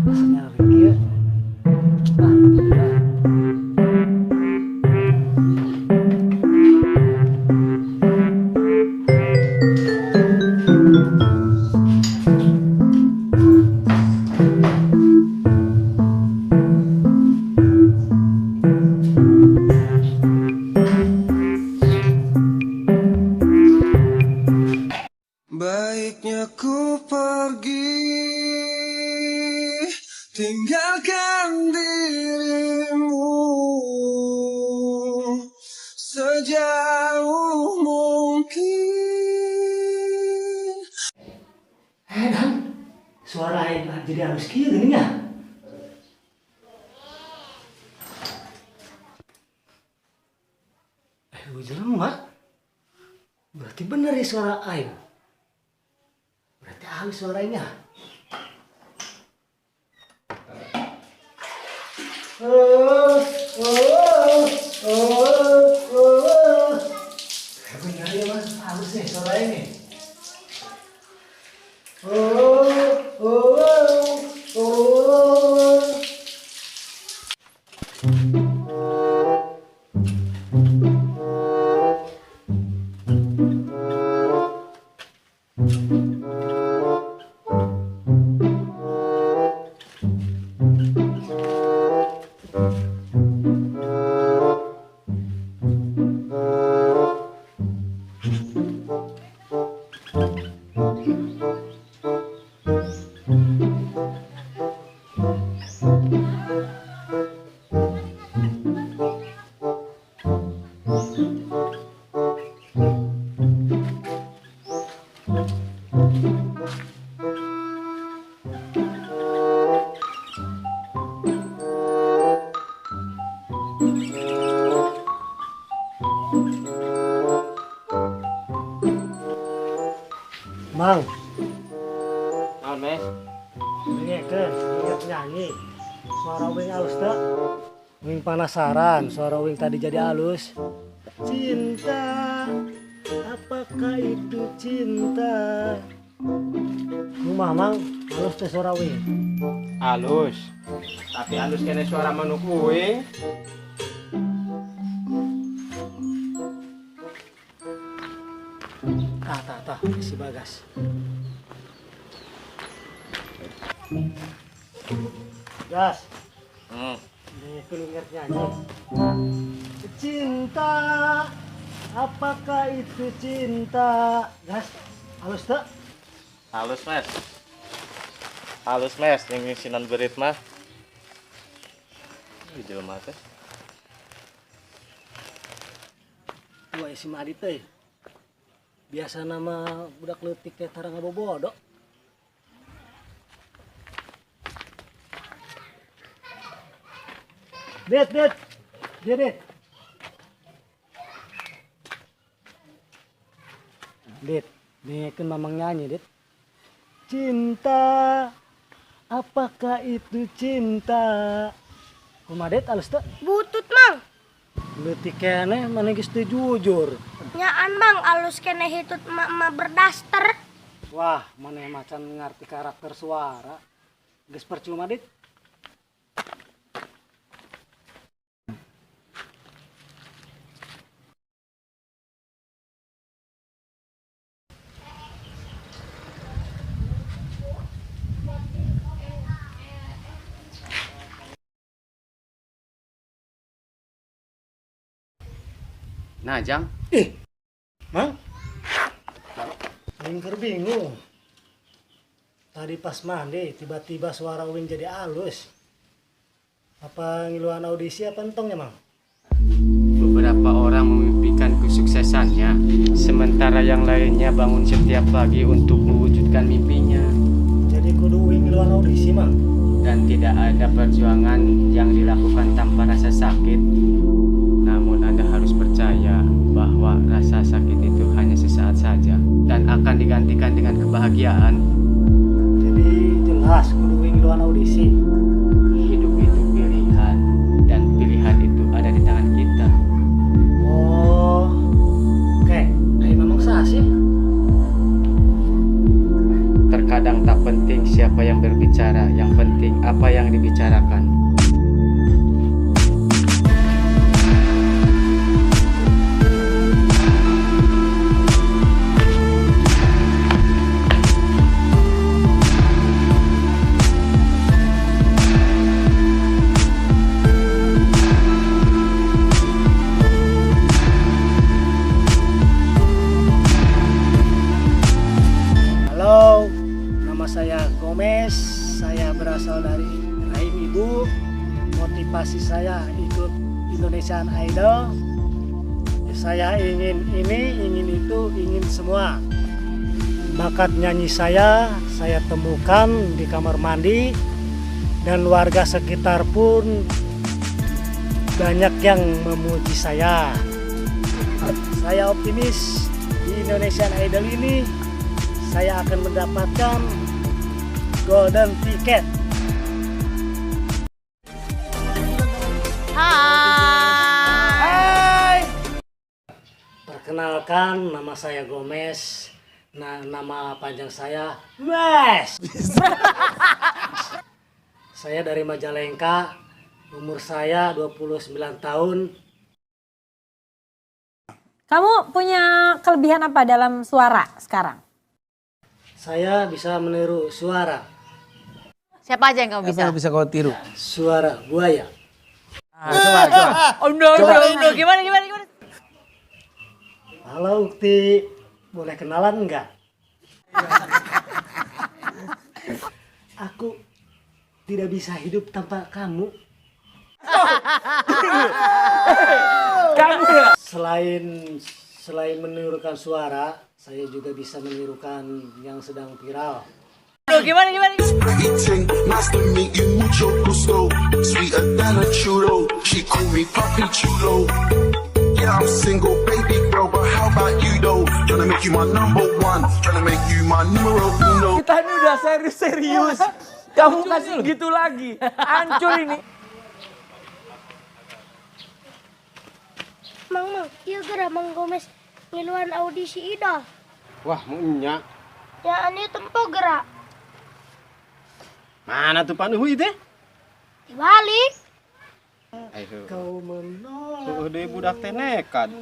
Rasanya kieu. Ah, sudah. Baiknya ku pergi, tinggalkan dirimu sejauh mungkin. Eh, Dan, suara aing jadi halus kieu geuning nya. Eh, jelema. Berarti bener ya suara aing. Berarti halus suaranya. Oh, oh, oh, oh. Eh, bener ya, Mas. Halus nih suaranya nih. Oh, oh, oh. Mang, Naon, Mes? dengekeun, inget nyanyi. Suara wing halus teu? Wing penasaran, suara wing tadi jadi halus. Cinta, apakah itu cinta? Kumaha, Mang, halus teh suara wing. Halus. Tapi halus kene suara manuk kuwi. Tah, tah, tah, si Bagas. Gas. Dengekeun inget nyanyi. Cinta, apakah itu cinta? Gas, halus teu? Halus, Mes. Halus, Mes, yang ngisinan berit mah. Ih, jelema teh. Wah, si Madi teh. Biasa nama budak leutik teh tara ngabobodo. Det, det. Dia, det. Det, dengekeun Mamang nyanyi, Det. Cinta, apakah itu cinta? Kumaha, Det, alus teu? Butut, Mang. Leutik keneh maneh geus teu jujur. Nyaan, Mang, alus keneh hitut emak-emak berdaster. Wah, maneh macan ngarti karakter suara. Geus percuma, Dit. Nah, Jang. Ih, Mang. Aing keur bingung. Tadi pas mandi, tiba-tiba suara Uing jadi halus. Apa ngiluan audisi apa entongnya, Mang? Beberapa orang memimpikan kesuksesannya, sementara yang lainnya bangun setiap pagi untuk mewujudkan mimpinya. Jadi kudu Uing ngiluan audisi, Mang. Dan tidak ada perjuangan yang dilakukan tanpa rasa sakit. Namun Anda harus percaya bahwa rasa sakit itu hanya sesaat saja dan akan digantikan dengan kebahagiaan. Jadi jelas kudu Uing ngiluan audisi. Hidup itu pilihan dan pilihan itu ada di tangan kita. Oh, oke. Ayo memang sah sih. Terkadang tak penting siapa yang berbicara, yang penting apa yang dibicarakan. Halo, nama saya Gomez. Saya berasal dari rahim ibu. Motivasi saya ikut Indonesian Idol. Saya ingin ini, ingin itu, ingin semua. Bakat nyanyi saya temukan di kamar mandi dan warga sekitar pun banyak yang memuji saya. Saya optimis di Indonesian Idol ini saya akan mendapatkan golden ticket. Hai. Perkenalkan, nama saya Gomez. Nah, nama panjang saya Wes. Saya dari Majalengka. Umur saya 29 tahun. Kamu punya kelebihan apa dalam suara sekarang? Saya bisa meniru suara. Siapa aja yang kamu bisa? Apa yang bisa kau tiru? Suara buaya. Coba, coba. Oh no, Coba. no, no. Gimana, gimana, gimana? Halo Ukti, boleh kenalan enggak? Aku tidak bisa hidup tanpa kamu. Kamu ya? Selain menirukan suara, saya juga bisa menirukan yang sedang viral. No, gimana, gimana, gimana? Pretty ting, nice to meet you, mucho gusto. Sweeter than a churro, she call me papi chulo. Yeah, I'm single, baby girl, but how about you though? Tryna make you my number one, tryna make you my numero uno. Kita ini udah serius-serius. Kamu kasih gitu lagi. Hancur ini. Mang, Mang, iya geura Mang Gomez ngiluan audisi Idol. Wah, munya. Ya ani tempo gerak. Mana tuh panuhui teh? Dibalik. Ayo. Kau menolak. Tuh deui budak teh nekat.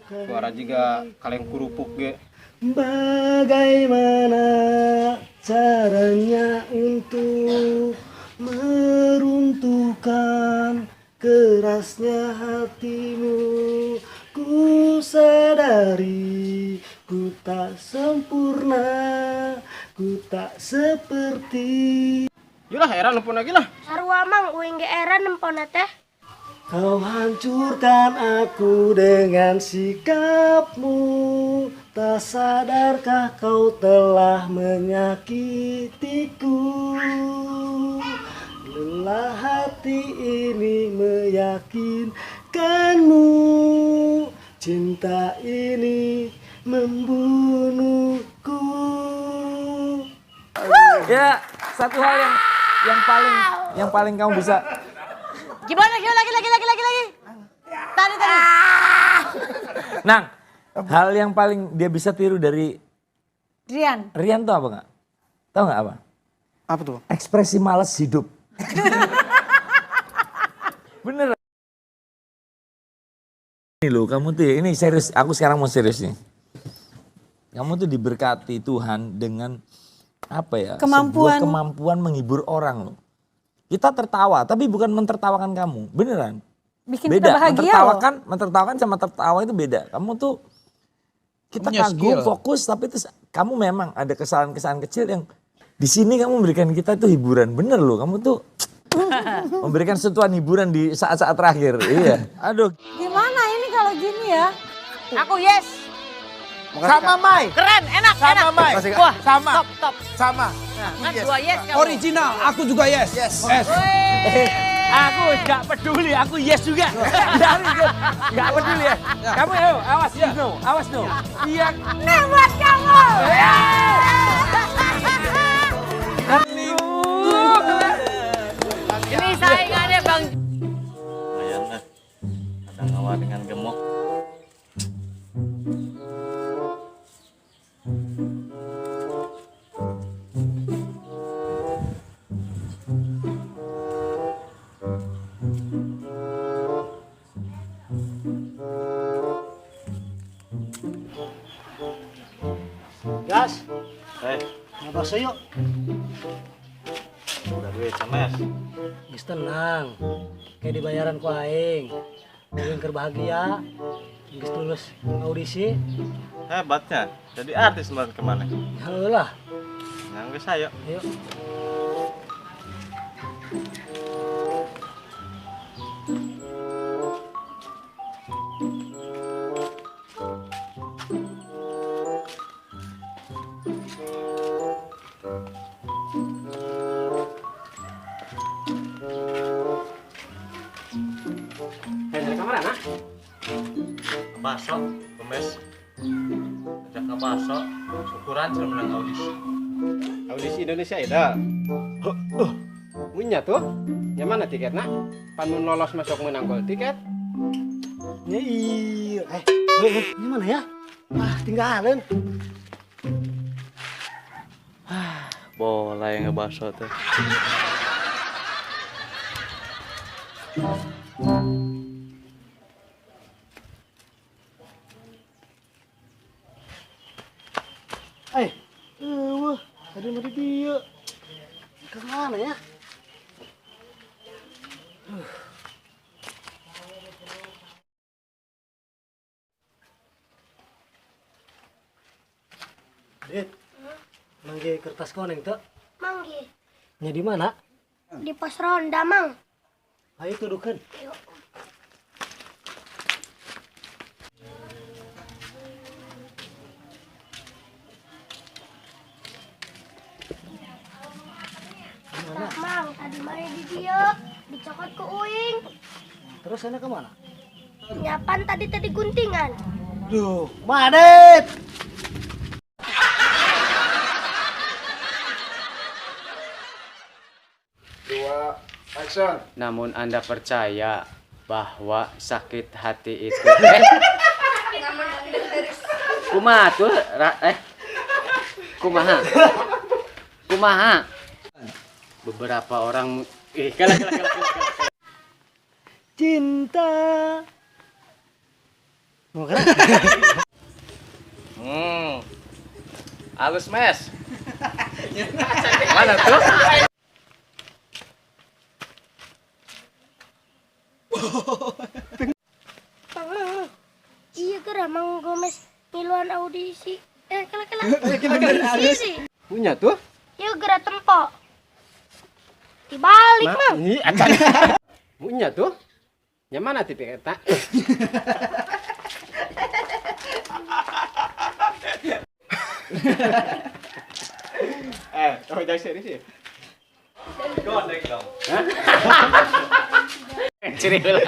Suara juga kaleng kerupuk ge. Bagaimana caranya untuk meruntuhkan kerasnya hatimu? Ku sadari ku tak sempurna, ku tak seperti. Yulah heran nempon lagi lah. Sarua Mang uing ge era nempona teh. Kau hancurkan aku dengan sikapmu. Tak sadarkah kau telah menyakitiku? Lelah hati ini meyakinkanmu. Cinta ini membunuhku. Ya, satu hal yang paling kamu bisa. Gimana, gimana, lagi, lagi, lagi, lagi, lagi. Tadi, tadi. Nang, hal yang paling dia bisa tiru dari Rian. Rian tuh apa nggak? Tahu nggak apa? Apa tuh? Ekspresi malas hidup. Bener. Ini loh, kamu tuh ini serius. Aku sekarang mau serius nih. Kamu tuh diberkati Tuhan dengan apa ya? Kemampuan. Sebuah kemampuan menghibur orang loh. Kita tertawa, tapi bukan mentertawakan kamu. Beneran. Bikin Beda, kita bahagia loh. Mentertawakan sama tertawa itu beda. Kamu tuh, kita Punya kagum, skill. fokus, tapi terus kamu memang ada kesalahan-kesalahan kecil yang di sini kamu memberikan kita itu hiburan. Bener loh, kamu tuh memberikan sentuhan hiburan di saat-saat terakhir. Iya. Aduh. Gimana ini kalau gini ya? Aku yes. Sama Mai. Keren, enak, Sama enak. Mai. Wah, Sama. top, top. Sama. Nah, kan dua yes kamu. Original, aku juga yes. Yes. Wih. Aku gak peduli, aku yes juga. Gak peduli ya. Kamu ayo, awas no, awas no. Iya. Nih buat kamu. Ini saingannya Bang. Lumayan lah. Ada ngawa dengan gemuk. Gas, Eh, ngebakso yuk. udah duit sama ya. Geus tenang. Kayak dibayaran ku aing. Aing keur bahagia. Geus lulus audisi. Hebatnya, jadi artis kemarin kemana? Heuh lah. Yang geus ayo. Ayo. Dari kamar anak? Bakso, Gomez. Ajak ke bakso, syukuran sudah menang audisi. Audisi Indonesia Idol. Punya tuh. Yang mana tiketna? Pan mun lolos masuk menang gol tiket. Ya iya. Ini mana ya? Ah, tinggalin. Bola yang ngebaso tuh. Wah, tadi mau di dia. Kemana ya? Dit, mangge kertas koneng tuh. Mangge, Nya di mana? di pos ronda, Mang. Ayo tuduhkan. Yuk. Tah, Mang, tadi mah di dia, dicokot ke uing. Terus sana kemana? Nyapan tadi tadi guntingan. Duh, Madit. Action. Namun Anda percaya bahwa sakit hati itu kumaha tuh kumaha kumaha beberapa orang kalah kalah kalah kalah. Cinta. Mau kena? Halus mes. Mana tuh? Iya geura Mang Gomez ngiluan audisi. Kalah kalah. Audisi. Punya tuh. Iya geura tempo. Dibalik, Mang. Ini acan. Punya tuh. Yang mana tipe eta? Oh jangan serius ya. Godek dong. Ciri heula.